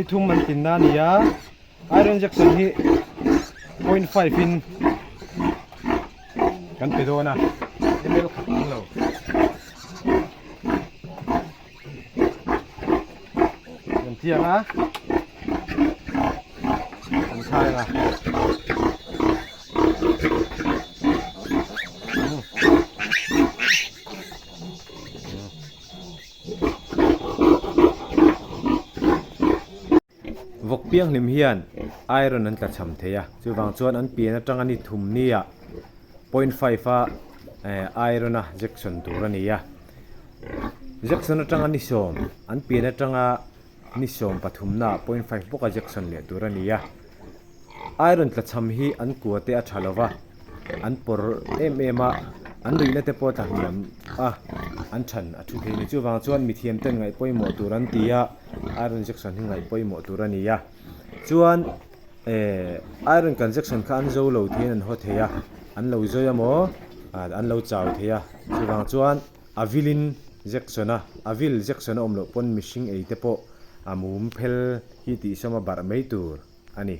Ni thum an tinna a ni a, iron injection hi 0.5 in kan pe dawn a, ml khat ang lo. Kan thiang a, kan thai ang a. Vawk pianghlim hian iron an tlachham thei a, chuvang chuan an pian atanga ni thum nia 0.5 a iron a jection tur a ni a. Jection atanga ni sawm, an pian atanga ni 13 naah 0.5 bawka jection leh tur a ni a. Iron tlachham hi an kua te a tha lo va, an pawr em em a, an rihna te pawh a tlahniam a, an than a thu thei a ni. Chuvang chuan mithiam ten ngaih pawimawh tur an ti a, iron injection hi ngaih pawimawh tur a ni a. Chuan eh iron kan injection kha an zo lo theiin an haw thei a, an lo zawi a maw, an lo chau thei a, chuvang chuan a vilin injection a, a vil injection a awm loh pawn mihring ei te pawh a mum phel hi tihsawm a barh mai tur. a ni.